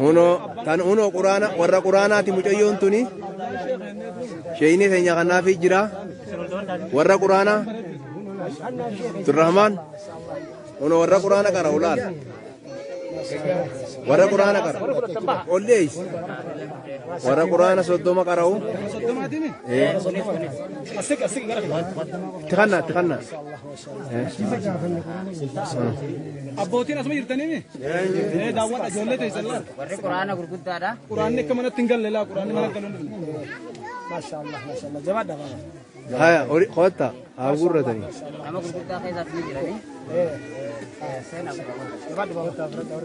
Hunoo tan hunoo quraana warra quraanaati mucayyoon tuni sheeyni keenya kanaafi jira warra quraanaa Abdurrahmaan hunoo warra quraana qara ulaal warra quraana qara ol dhiyeessi warra quraana 30 qara'u itti kannaa itti kannaa. Abbootiin asuma jirtanii mi? Daawwadha ijoollee teessan laal. Warri quraana gurguddaadha. Quraanni akka manatti hin galle laa quraanni mana galu hin dhufne. Maashaallah maashaallah jabaadha baaba. Haya ori kotta haa guurratanii. Nama gurguddaa keessaas ni jiranii. Seenaa gurguddaa. Jabaadhu baaba.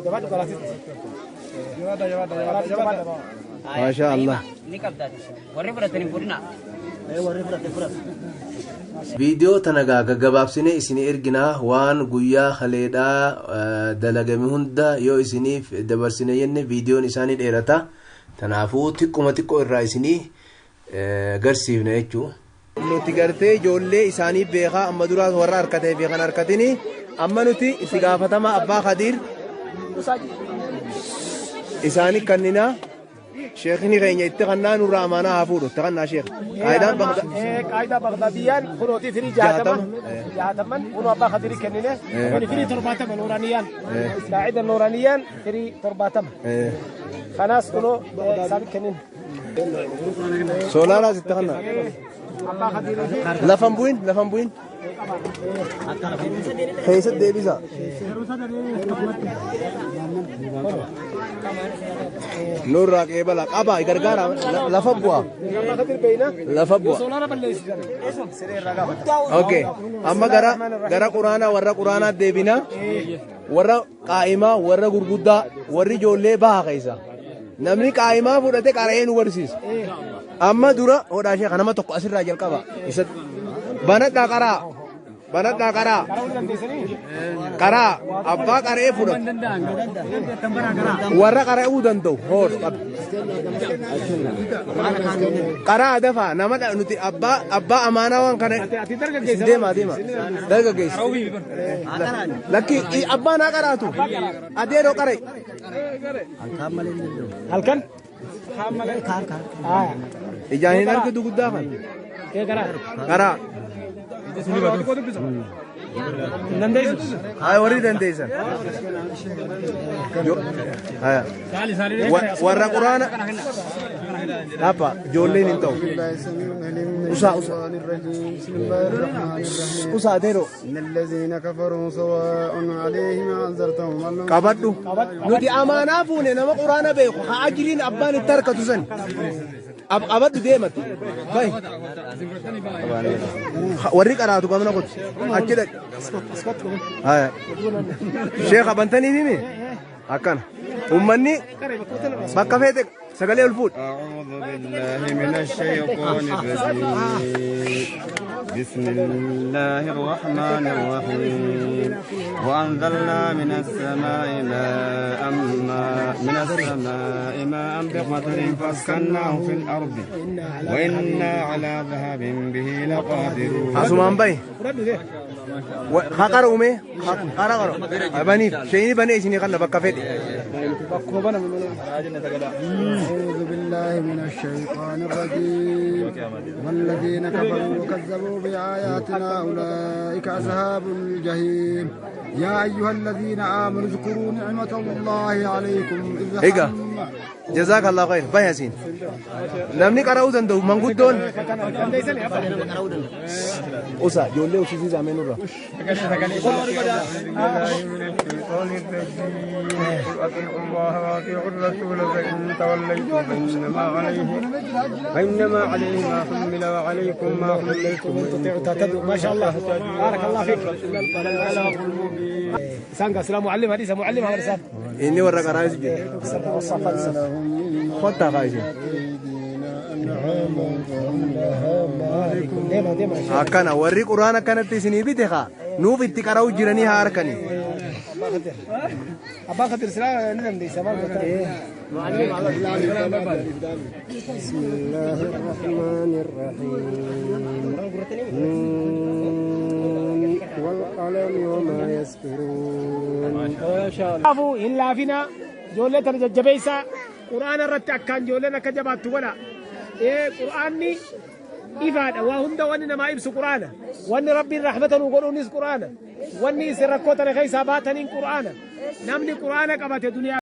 Jabaadhu galaasitti. Jabaadha jabaadha jabaadha jabaadha. Maashaa Allah. Ni qabdaati. Warri fudhatan hin fudhina. Viidiyoo tana gaa gaggabaabsinee isinii erginaa waan guyyaa kaleedhaa dalagame hunda yoo isiniif dabarsine jenne viidiyoon isaanii dheerata. Tanaafuu xiqquma xiqqoo irraa isinii garsiifna jechuu. Nuti gartee ijoollee isaanii beekaa amma duraas warra harkatee fi kan harkatini amma nuti itti gaafatama abbaa Khadiir isaanii kanninaa sheekni keenya itti kannaa nurraa amaanaa haa fuudhu itti kannaa sheek. Qaayidaan Qaayidaa Bagdaadiyyaan kunootii firii 60 60 kunoo abbaa Khadirii kennine kuni firii 70 nuuraaniyyaan qaayida nuuraaniyyaan firii 70 kanaas kunoo isaanii kennine. Soolaaraas itti kannaa. Abbaa Khadirii fi Lafan bu'in lafan bu'in. Keessatti deebisa. Nurraa qeebala qaba gargaara lafa bu'a. Abbaa Khadir beeyna. Lafa bu'a. Soolaara balleessisan. Okay. Amma gara gara quraanaa warra quraanaa deebina. Warra qaa'imaa warra gurguddaa warri ijoollee baha keessa. Namni qaa'imaa fudhate qara'ee nu barsiisa. Amma dura hodhaa ishee kanama tokko asirraa jalqaba. Isa banadhaa qaraa. Banadhaa qaraa. Qaraa abbaa qara'ee fudhatu. Warra qara'uu danda'u hoodhu qabi. Qaraa dafaa nama nuti abbaa abbaa amaanaa waan kana Ati dargaggeessa. deema deema dargaggeessa. Lakki abbaan haa qaraatu. Adeeroo qara'e. Halkan. Ijaan hin argitu guddaa kan. Kee garaa. Qaraa. Hin dandeessu. Haa warri dandeessan. Haya. Warra quraana. Dhapha ijoolleen hin ta'u. Usaa usaa. بسم الله الرحمن الرحيم Usaa adeeroo. إن الذين كفروا سواء عليهم أنذرتهم أم لم Qabadhu. Nuti amaanaa fuune nama quraana beeku haa ajiriin abbaan itti harkatu san. Qabadhu deemati. Bahi. Warri qaraatu gamna qotu. Achi dhaqi. Haya. Sheekh abantanii himi? Akkana. Uummanni bakka feete sagalee ol fuudhi. أعوذ بالله من الشيطان الرجيم بسم الله الرحمن الرحيم وأنزلنا من السماء ماء من السماء ماء بقدر فأسكناه في الأرض وإنا على ذهاب به لقادرون Asumaan bahi. Haa qara'u mee? Qara qara'u. Baniif. Sheeyini banee isinii kanna bakka fedhe. Bakkuma baname malee. أعوذ بالله من الشيطان الرجيم والذين كفروا وكذبوا بآياتنا أولئك أصحاب الجحيم يا أيها الذين آمنوا اذكروا نعمة الله عليكم إذ Egaa. Jazaakallahu khayr. Bahi asiin. Namni qara'uu danda'u manguddoon. Usaa ijoollee ushisiisaa mee nurra. أطيعوا الله وأطيعوا الرسول فإن توليتم فإنما عليه ما حمل وعليكم ما حملتم تطيعوا تهتدوا ما شاء الله بارك الله فيك. إنسان قال سلام معلم هذه معلم هذا رسالة. Inni warra qaraa isu jira. Kottaa kaa isin. Deema deema. Akkana warri quraana akkanatti isinii bite haa nuuf itti qara'u jiranii haa harkanii. Abbaa Khadir silaa ni dandeessa maal goota? بسم الله الرحمن الرحيم نون والقلم وما يسطرون Kanaafuu hin laafinaa Ijoollee tana jajjabeessaa, quraana irratti akkaan ijoolleen akka jabaattu godha. Quraanni ifaadha, waa hunda wanni namaa ibsu quraana. Wanni Rabbiin rahmata nuu godhuunis quraana. Wanni isin rakkoo tana keessaa baataniin quraana. Namni quraana qabate duniyaa.